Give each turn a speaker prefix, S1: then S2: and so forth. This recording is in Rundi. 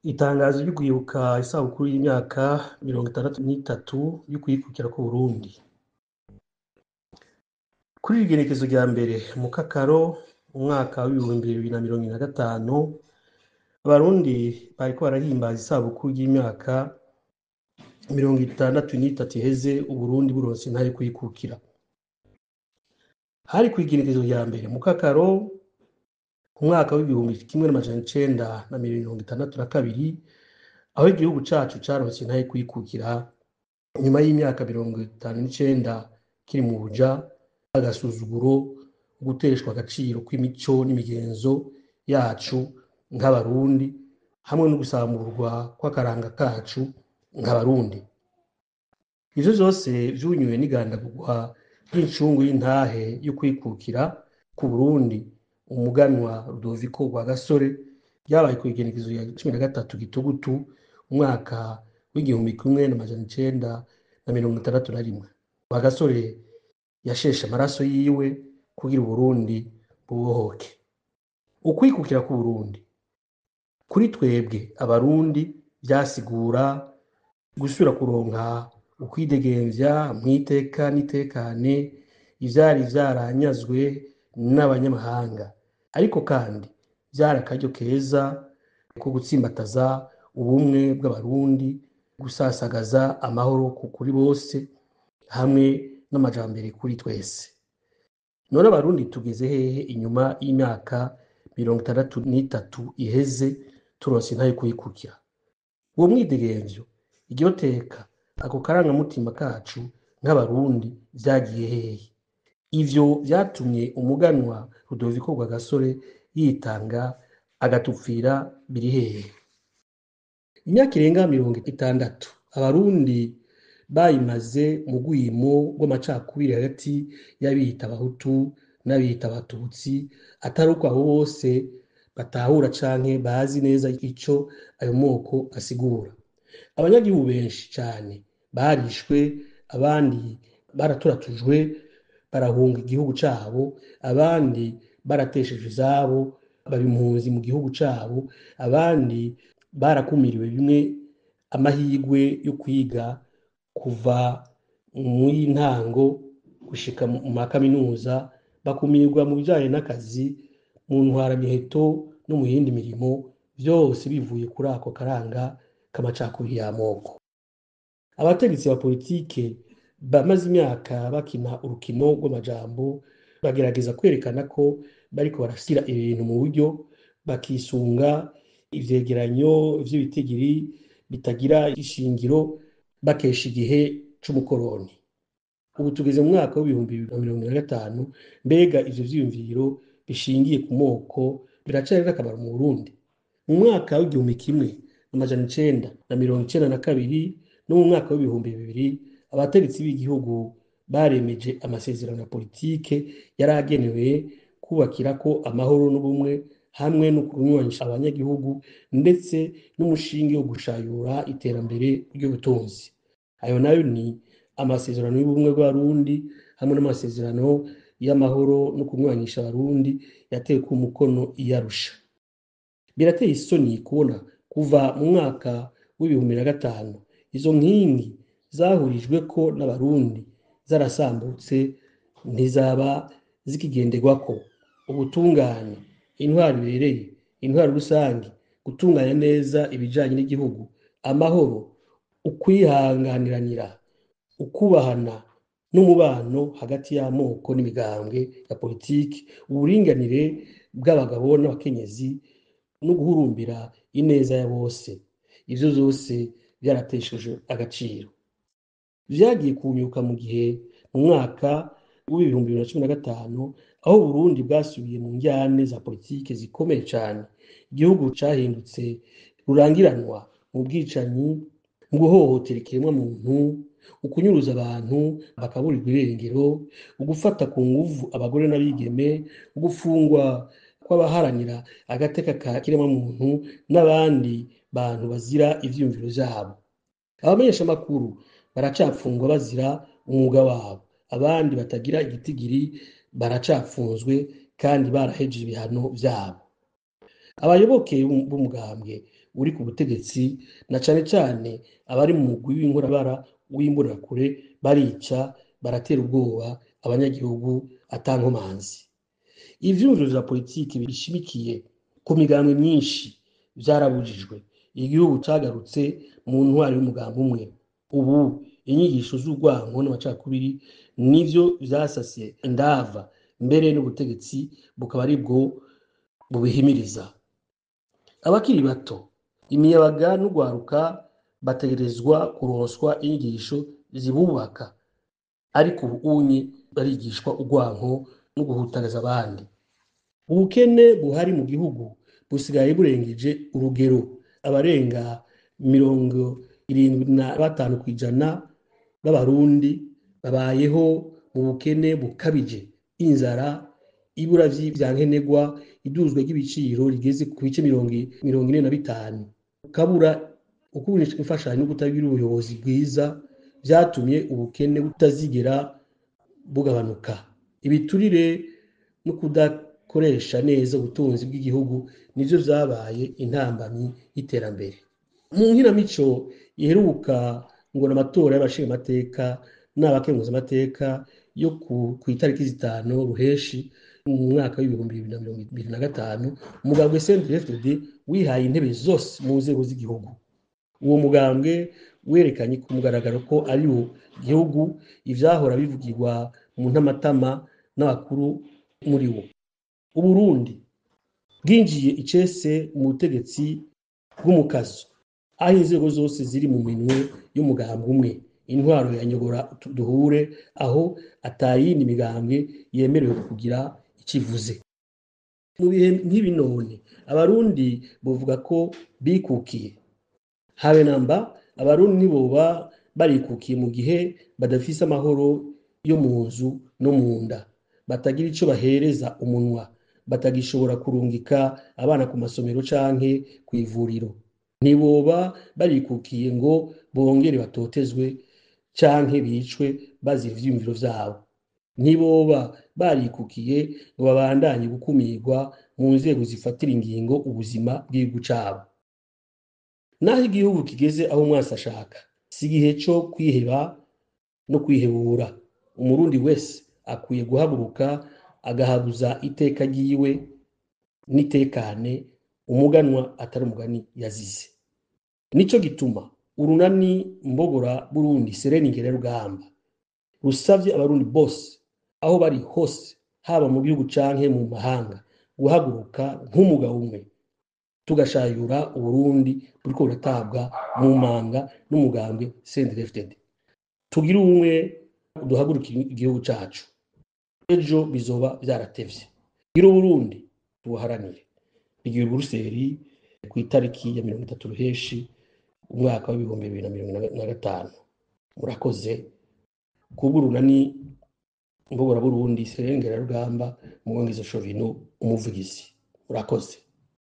S1: Itangazo ryo kwibuka isabukuru y'imyaka 63 y'ukwikukira k'Uburundi. Kuri iri genekerezo rya mbere Mukakaro umwaka w'2025, Abarundi bariko barahimbaza isabukuru y'imyaka 63 iheze Uburundi buronse intare kwikukira. Hari kw'igenekerezo rya mbere Mukakaro umwaka w'1962, aho igihugu cacu caronse intare kwikukira nyuma y'imyaka 59 kiri mu buja, agasuzuguro, guteshwa agaciro kw'imico n'imigenzo yacu nk'Abarundi, hamwe no gusamburwa kw'akaranga kacu nk'Abarundi. Ivyo vyose vyunyuwe n'igandagurwa ry'incungu y'intahe yo kwikukira ku Burundi, umuganwa Rudoviko Rwagasore, ryabaye kw'igenekerezo rya 13 Gitugutu umwaka w'1961. Rwagasore yasheshe amaraso yiwe kugira Uburundi bubohoke. Ukwikukira k'Uburundi kuri twebwe Abarundi vyasigura gusubira kuronka ukwidegemvya mw'iteka n'itekane ivyari vyaranyazwe n'abanyamahanga, ariko kandi vyari akaryo keza ko gutsimbataza ubumwe bw'Abarundi, gusasagaza amahoro kuri bose hamwe n'amajambere kuri twese. None Abarundi tugeze hehe inyuma y'imyaka 63 iheze turonse intare kwikukira? Uwo mwidegemvyo, iryo teka, ako karangamutima kacu nk'Abarundi vyagiye hehe? Ivyo vyatumye umuganwa Rudoviko Rwagasore yitanga agatupfira biri hehe? Imyaka irenga 60 Abarundi bayimaze mu rwimo rw'amacakubiri hagati y'abiyita Abahutu n'abiyita Abatutsi, atari uko abo bose batahura canke bazi neza ico ayo moko asigura. Abanyagihugu benshi cane barishwe, abandi baraturatujwe barahunga igihugu cabo, abandi barateshejwe izabo baba impunzi mu gihugu cabo, abandi barakumiriwe bimwe amahirwe yo kwiga kuva muri ntango gushika mu makaminuza, bakumirwa mu bijanye n'akazi, mu ntwaramiheto no mu yindi mirimo, vyose bivuye kuri ako karanga k'amacakubiri y'amoko. Abategetsi ba politike bamaze imyaka bakina urukino rw'amajambo, bagerageza kwerekana ko bariko barashyira ibintu mu buryo, bakisunga ivyegeranyo vy'ibitigiri bitagira ishingiro bakesha igihe c'umukoroni. Ubu tugeze mu mwaka w'2025, mbega ivyo vyiyumviro bishingiye ku moko biracari n'akamaro mu Burundi? Mu mwaka w'1992 no mu mwaka w'2000, abategetsi b'igihugu baremeje amasezerano ya politike yari agenewe kubakirako amahoro n'ubumwe hamwe no kunywanisha abanyagihugu, ndetse n'umushinge wo gushayura iterambere ry'ubutunzi. Ayo nayo ni amasezerano y'ubumwe bw'Abarundi hamwe n'amasezerano y'amahoro no kunywanisha Abarundi yatewe ku mukono i Arusha. Birateye isoni kubona kuva mu mwaka w'2005 izo nkingi zahurijweko n'Abarundi zarasambutse, ntizaba zikigenderwako. Ubutungane, intwaro ibereye, intwaro rusange, gutunganya neza ibijanye n'igihugu, amahoro, ukwihanganiranira, ukubahana n'umubano hagati y'amoko n'imigambwe ya politiki, uburinganire bw'abagabo n'abakenyezi no guhurumbira ineza ya bose, ivyo vyose vyarateshejwe agaciro. Vyagiye kunyuka mu gihe mu mwaka w'2015, aho Uburundi bwasubiye mu njyane za politike zikomeye cane. Igihugu cahindutse rurangiranwa mu bwicanyi, mu guhohotera ikiremwa muntu, ukunyuruza abantu bakaburirwa irengero, ugufata ku nguvu abagore n'abigeme, ugufungwa kw'abaharanira agateka ka kiremwa muntu n'abandi bantu bazira ivyiyumviro vyabo. Abamenyeshamakuru baracapfungwa bazira umwuga wabo, abandi batagira igitigiri baracapfunzwe kandi barahejeje ibihano vyabo. Abayoboke b'umugambwe uri ku butegetsi na cane cane abari mu mugwi w'inkorabara w'imbonerakure barica, baratera ubwoba abanyagihugu atankomanzi. Ivyumviro vya politiki bishimikiye ku migambwe myinshi vyarabujijwe. Igihugu cagarutse mu ntwari y'umugambi umwe. Ubu inyigisho z'urwanko n'amacakubiri nivyo vyasasiye indava, mbere n'ubutegetsi bukaba aribwo bubihimiriza. Abakiri bato, imiyabaga n'urwaruka bategerezwa kuronswa inyigisho zibubaka, ariko ubu unye barigishwa urwanko no guhutagaza abandi. Ubukene buhari mu gihugu busigaye burengeje urugero. Abarenga 75% b'Abarundi babayeho mu bukene bukabije, inzara, ibura vya nkenerwa, iduzwa ry'ibiciro rigeze ku bice 45, ukabura ukubura imfashanyo no kutagira ubuyobozi bwiza vyatumye ubukene butazigera bugabanuka. Ibiturire no kudakoresha neza ubutunzi bw'igihugu nivyo vyabaye intambamyi y'iterambere. Mu nkinamico iheruka ngo n'amatora y'abashingamateka n'abakenguzamateka yo kw'itariki 5 Ruheshi mu mwaka w'ibihumbi bibiri na mirongo ibiri na gatanu, umugambwe CNDD-FDD wihaye intebe zose mu nzego z'igihugu. Uwo mugambwe werekanye ku mugaragaro ko ari wo gihugu ivyahora bivugirwa mu ntamatama n'abakuru muri wo. Uburundi bwinjiye icese mu butegetsi bw'umukazo, aho inzego zose ziri mu minwe y'umugambwe umwe. Intwaro ya nyobora duhure, aho atayindi migambwe yemerewe kugira ikivuze. Mu bihe nk'ibi none Abarundi bovuga ko bikukiye. Habe namba, Abarundi ntiboba barikukiye mu gihe badafise amahoro yo mu nzu no mu nda, batagira ico bahereza umunwa, batagishobora kurungika abana ku masomero canke kw'ivuriro. Ntiboba barikukiye ngo bongere batotezwe canke bicwe bazira ivyiyumviro vyabo. Ntiboba barikukiye ngo babandanye gukumirwa mu nzego zifatira ingingo ubuzima bw'igihugu cabo. Naho igihugu kigeze aho umwansi ashaka, si igihe co kwiheba no kwihebura. Umurundi wese akwiye guhaguruka agahabuza iteka ryiwe n'itekane umuganwa atari umugani yazize. Nico gituma urunani Mbogora Burundi Sereni Ngererugamba rusavye Abarundi bose aho bari hose, haba mu gihugu canke mu mahanga, guhaguruka nk'umugabo umwe, tugashayura Uburundi buriko buratabwa mu manga n'umugambwe CNDD-FDD. Tugire ubumwe, duhagurukire igihugu cacu, ejo bizoba vyaratevye. Tugire Uburundi tubuharanire. Bigira Buruseli kw'itariki ya 30 Ruheshi umwaka w'ibihumbi bibiri na mirongo na gatanu. Murakoze. Kubw'urunani Mbogora Burundi Sereni Ngerarugamba, Mugwangizo Shovino umuvugizi. Murakoze.